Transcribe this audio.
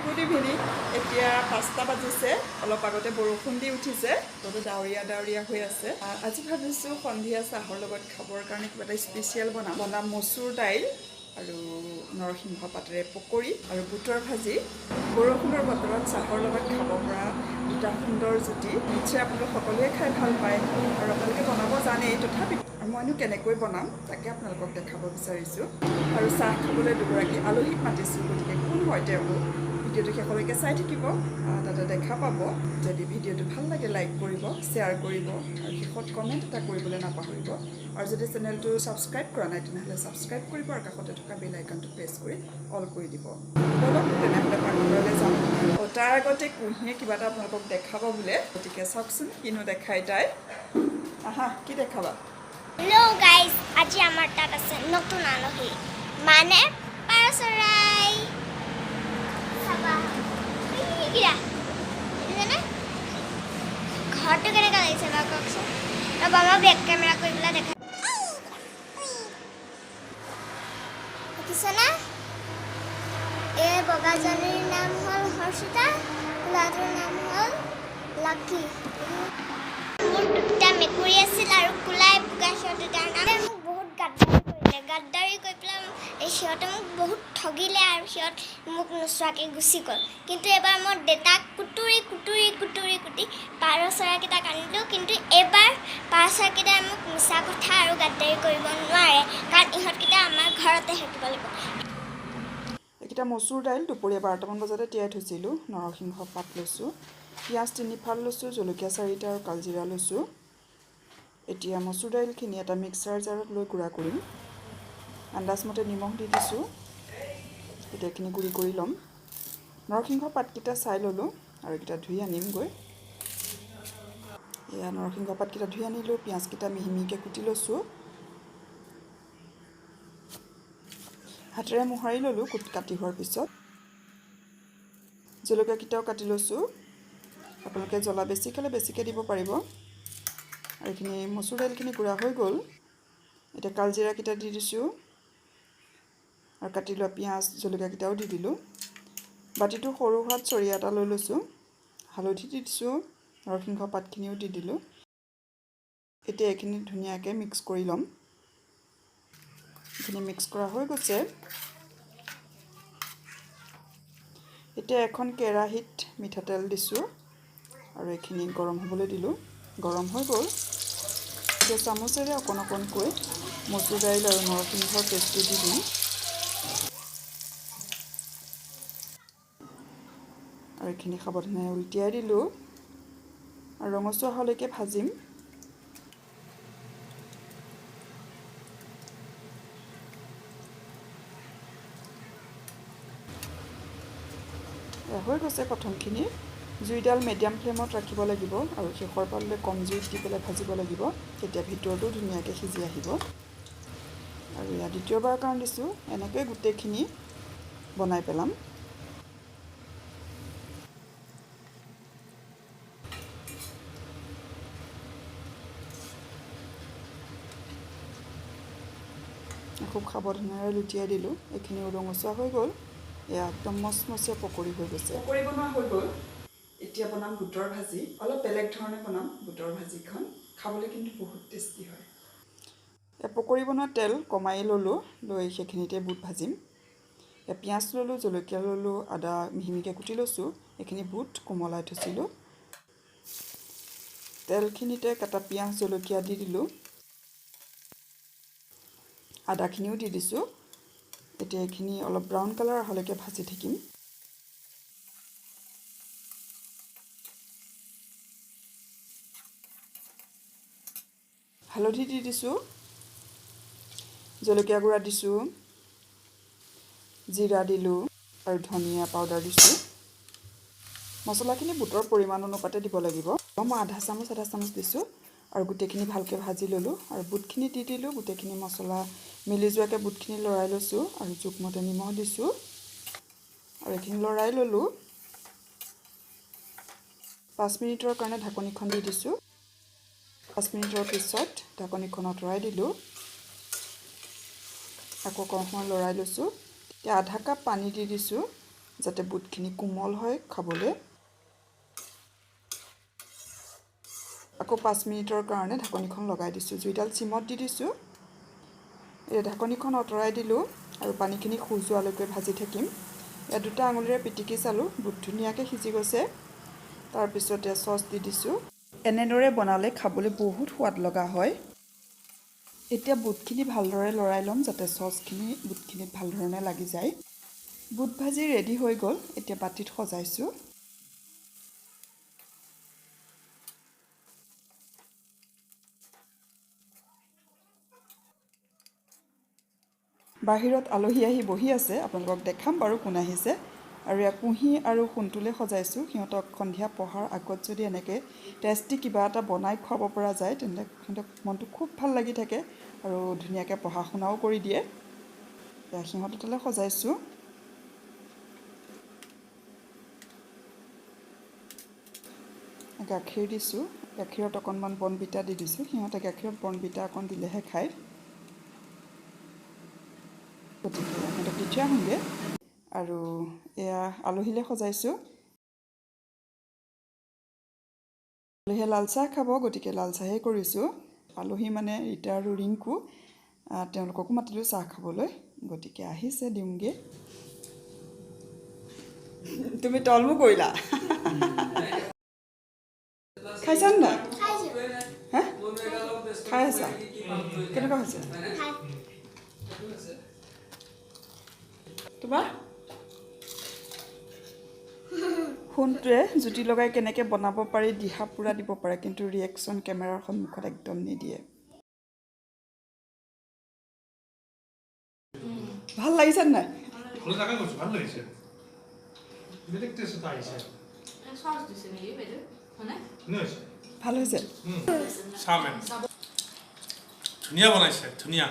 Good evening. এতিয়া 5টা বাজিছে। অলপ আগতে বৰষুণ দি উঠিছে, বতৰটো ডাৱৰীয়া ডাৱৰীয়া হৈ আছে। আজি ভাবিছোঁ সন্ধিয়া চাহৰ লগত খাবৰ কাৰণে কিবা এটা স্পেচিয়েল বনাম। বনাম মচুৰ দাইল আৰু নৰসিংহ পাতেৰে পকৰি আৰু বুটৰ ভাজি। বৰষুণৰ বতৰত চাহৰ লগত খাব পৰা দুটা সুন্দৰ জুতি। নিশ্চয় আপোনালোক সকলোৱে খাই ভাল পায় আৰু আপোনালোকে বনাব জানেই, তথাপি মইনো কেনেকৈ বনাম তাকে আপোনালোকক দেখাব বিচাৰিছোঁ। আৰু চাহ খাবলৈ দুগৰাকী আলহীক মাতিছোঁ, গতিকে কোন হয় তেওঁলোক, ভিডিঅ'টো শেষলৈকে চাই থাকিব, তাতে দেখা পাব। যদি ভিডিঅ'টো ভাল লাগে, লাইক কৰিব, শ্বেয়াৰ কৰিব আৰু শেষত কমেণ্ট এটা কৰিবলৈ নাপাহৰিব। আৰু যদি চেনেলটো ছাবস্ক্ৰাইব কৰা নাই, তেনেহ'লে ছাবস্ক্ৰাইব কৰিব আৰু কাষতে থকা বেল আইকনটো প্ৰেছ কৰি অল কৰি দিব। ব'লক তেনেহ'লে, পাকঘৰলৈ যাওঁ। তাৰ আগতে কুঁহিয়ে কিবা এটা আপোনালোকক দেখাব বোলে, গতিকে চাওকচোন কিনো দেখাই তাই। আহা, কি দেখাবা? হেল্ল' গাইজ, আজি আমাৰ তাত আছে নতুন আলহী, মানে পাৰ চৰাই। চাবা এইকেইটা দেখিছেনে? ঘৰটো কেনেকুৱা লাগিছে বাৰু কওকচোন। ৰ'বা, মই বেক কেমেৰা কৰি পেলাই দেখা। দেখিছেনে? এই বগাজনীৰ নাম হ'ল হৰ্ষিতা, ক'লাটোৰ নাম হ'ল লাকি। মোৰ দুটা মেকুৰী আছিল আৰু কোলাই বগা, সিহঁত দুটাৰ নাম। মোক বহুত গাদ্দাৰি কৰিলে। গাদ্দাৰি কৰি পেলাই এই সিহঁতে মোক বহুত ঠগিলে আৰু সিহঁত মোক নোচোৱাকৈ গুচি গ'ল। কিন্তু এবাৰ মই দেউতাক কুটুৰি কুটুৰি কুটুৰি কুটি পাৰ চৰাইকেইটাক আনিলোঁ। কিন্তু এইবাৰ পাৰ চৰাইকেইটাই মোক মিছা কথা আৰু গাদ্দাৰি কৰিব নোৱাৰে, কাৰণ ইহঁতকেইটা আমাৰ ঘৰতে থাকিব লাগিব। এইকেইটা মচুৰ দাইল দুপৰীয়া 12টামান বজাতে তিয়াই থৈছিলোঁ। নৰসিংহ পাত লৈছোঁ, পিঁয়াজ তিনিফাল লৈছোঁ, জলকীয়া চাৰিটা আৰু কালজিৰা লৈছোঁ। এতিয়া মচুৰ দাইলখিনি এটা মিক্সাৰ জাৰত লৈ গুড়া কৰিম। আন্দাজমতে নিমখ দি দিছোঁ। এতিয়া এইখিনি গুড়ি কৰি ল'ম। নৰসিংহ পাতকেইটা চাই ল'লোঁ আৰু এইকেইটা ধুই আনিমগৈ। এয়া নৰসিংহ পাতকেইটা ধুই আনিলোঁ। পিঁয়াজকেইটা মিহি মিহিকৈ কুটি লৈছোঁ। হাতেৰে মোহাৰি ল'লোঁ কাটি হোৱাৰ পিছত। জলকীয়াকেইটাও কাটি লৈছোঁ। আপোনালোকে জ্বলা বেছি খালে বেছিকৈ দিব পাৰিব। আৰু এইখিনি মচুৰ দাইলখিনি গুড়া হৈ গ'ল। এতিয়া কালজিৰাকেইটা দি দিছোঁ আৰু কাটি লোৱা পিঁয়াজ জলকীয়াকেইটাও দি দিলোঁ। বাতিটো সৰু হোৱাত চৰিয়া এটা লৈ লৈছোঁ। হালধি দি দিছোঁ, নৰসিংহ পাতখিনিও দি দিলোঁ। এতিয়া এইখিনি ধুনীয়াকৈ মিক্স কৰি ল'ম। এইখিনি মিক্স কৰা হৈ গৈছে। এতিয়া এখন কেৰাহীত মিঠাতেল দিছোঁ আৰু এইখিনি গৰম হ'বলৈ দিলোঁ। গৰম হৈ গ'ল। এতিয়া চামুচেৰে অকণ অকণকৈ মচুৰ দাইল আৰু নৰসিংহৰ পেষ্টটো দি দিম আৰু এইখিনি সাৱধানে উলটিয়াই দিলোঁ আৰু ৰঙচুৱা হোৱালৈকে ভাজিম। হৈ গৈছে প্ৰথমখিনি। জুইডাল মিডিয়াম ফ্লেমত ৰাখিব লাগিব আৰু শেষৰ ফাললৈ কম জুইত দি পেলাই ভাজিব লাগিব, তেতিয়া ভিতৰটো ধুনীয়াকৈ সিজি আহিব। আৰু ইয়াত দ্বিতীয়বাৰৰ কাৰণে দিছোঁ। এনেকৈ গোটেইখিনি বনাই পেলাম। খুব সাৱধানেৰে লুটিয়াই দিলোঁ। এইখিনিও ৰঙচুৱা হৈ গ'ল। এয়া একদম মচমচীয়া পকৰি হৈ গৈছে। পকৰি বনোৱা হৈ গ'ল। এতিয়া বনাম বুটৰ ভাজি। অলপ বেলেগ ধৰণে বনাম বুটৰ ভাজিখন, খাবলৈ কিন্তু বহুত টেষ্টি হয়। পকৰি বনোৱা তেল কমাই ল'লোঁ, লৈ সেইখিনিতে বুট ভাজিম। পিঁয়াজ ল'লোঁ, জলকীয়া ল'লোঁ, আদা মিহি মিহিকৈ কুটি লৈছোঁ। এইখিনি বুট কোমলাই থৈছিলোঁ। তেলখিনিতে কাটা পিঁয়াজ জলকীয়া দি দিলোঁ, আদাখিনিও দি দিছোঁ। এতিয়া এইখিনি অলপ ব্ৰাউন কালাৰ অহালৈকে ভাজি থাকিম। হালধি দি দিছোঁ, জলকীয়া গুড়া দিছোঁ, জিৰা দিলোঁ আৰু ধনিয়া পাউডাৰ দিছোঁ। মছলাখিনি বুটৰ পৰিমাণ অনুপাতে দিব লাগিব। মই আধা চামুচ আধা চামুচ দিছোঁ আৰু গোটেইখিনি ভালকৈ ভাজি ল'লোঁ আৰু বুটখিনি দি দিলোঁ। গোটেইখিনি মছলা মিলি যোৱাকৈ বুটখিনি লৰাই লৈছোঁ আৰু জোখমতে নিমখ দিছোঁ আৰু এইখিনি লৰাই ল'লোঁ। 5 মিনিটৰ কাৰণে ঢাকনিখন দি দিছোঁ। 5 মিনিটৰ পিছত ঢাকনিখন আঁতৰাই দিলোঁ। আকৌ অকণ সময় লৰাই লৈছোঁ। এতিয়া আধা কাপ পানী দি দিছোঁ। যাতে বুটখিনি কোমল হয় খাবলৈ। আকৌ 5 মিনিটৰ কাৰণে ঢাকনিখন লগাই দিছোঁ। জুইডাল চিমত দি দিছোঁ। এই ঢাকনিখন আঁতৰাই দিলোঁ আৰু পানীখিনি শুজোৱালৈকে ভাজি থাকিম। ইয়াত দুটা আঙুলিৰে পিটিকি চালোঁ, বুট ধুনীয়াকৈ সিজি গৈছে। তাৰপিছত ইয়াত চচ দি দিছোঁ। এনেদৰে বনালে খাবলৈ বহুত সোৱাদ লগা হয়। এতিয়া বুটখিনি ভালদৰে লৰাই ল'ম, যাতে চচখিনি বুটখিনিত ভাল ধৰণে লাগি যায়। বুট ভাজি ৰেডি হৈ গ'ল। এতিয়া বাতিত সজাইছোঁ। বাহিৰত আলহী আহি বহি আছে, আপোনালোকক দেখাম বাৰু কোন আহিছে। আৰু ইয়াত কুঁহি আৰু সোণটোলৈ সজাইছোঁ। সিহঁতক সন্ধিয়া পঢ়াৰ আগত যদি এনেকৈ টেষ্টি কিবা এটা বনাই খুৱাব পৰা যায়, তেন্তে সিহঁতক মনটো খুব ভাল লাগি থাকে আৰু ধুনীয়াকৈ পঢ়া শুনাও কৰি দিয়ে। সিহঁত দুটালৈ সজাইছোঁ। গাখীৰ দিছোঁ, গাখীৰত অকণমান বনবিটা দি দিছোঁ। সিহঁতে গাখীৰত বনবিটা অকণ দিলেহে খায়, গতিকে সিহঁতক দি থৈ আহোঁগৈ। আৰু এয়া আলহীলৈ সজাইছোঁ। আলহীয়ে লাল চাহ খাব, গতিকে লাল চাহেই কৰিছোঁ। আলহী মানে ৰীতা আৰু ৰিংকু, তেওঁলোককো মাতিলোঁ চাহ খাবলৈ, গতিকে আহিছে, দিওঁগৈ। তুমি তলমো কৰিলা, খাইছা নাই? হা, খাই আছা? কেনেকুৱা হৈছে তোমাৰ? সোণটোৱে জুতি লগাই কেনেকৈ বনাব পাৰি দিহা পূৰা দিব পাৰে, কিন্তু ৰিয়েকশ্যন কেমেৰাৰ সন্মুখত একদম নিদিয়ে। ভাল লাগিছে নাই? ভাল হৈছে, ধুনীয়া বনাইছে, ধুনীয়া।